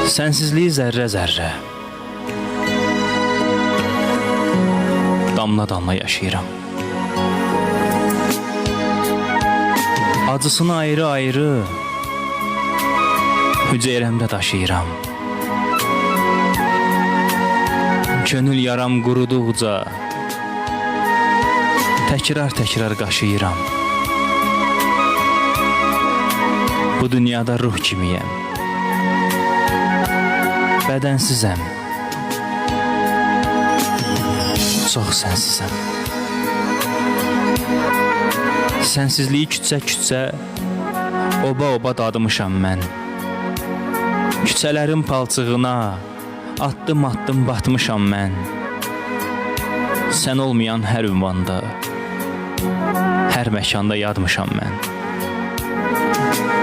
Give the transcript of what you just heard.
Sənsizliyi zərrə-zərrə, damla-damla yaşayıram. Acısını ayrı-ayrı hüceyrəmdə daşıyıram. Könül yaram quruduqca təkrar-təkrar qaşıyıram. Bu dünyada ruh kimiyəm. Bədənsizəm. Çox sənsizəm. Sənsizliyi küçə-küçə, oba-oba dadmışam mən. Küçələrin palçığına addım-addım batmışam mən. Sən olmayan hər ünvanda, hər məkanda yadmışam mən.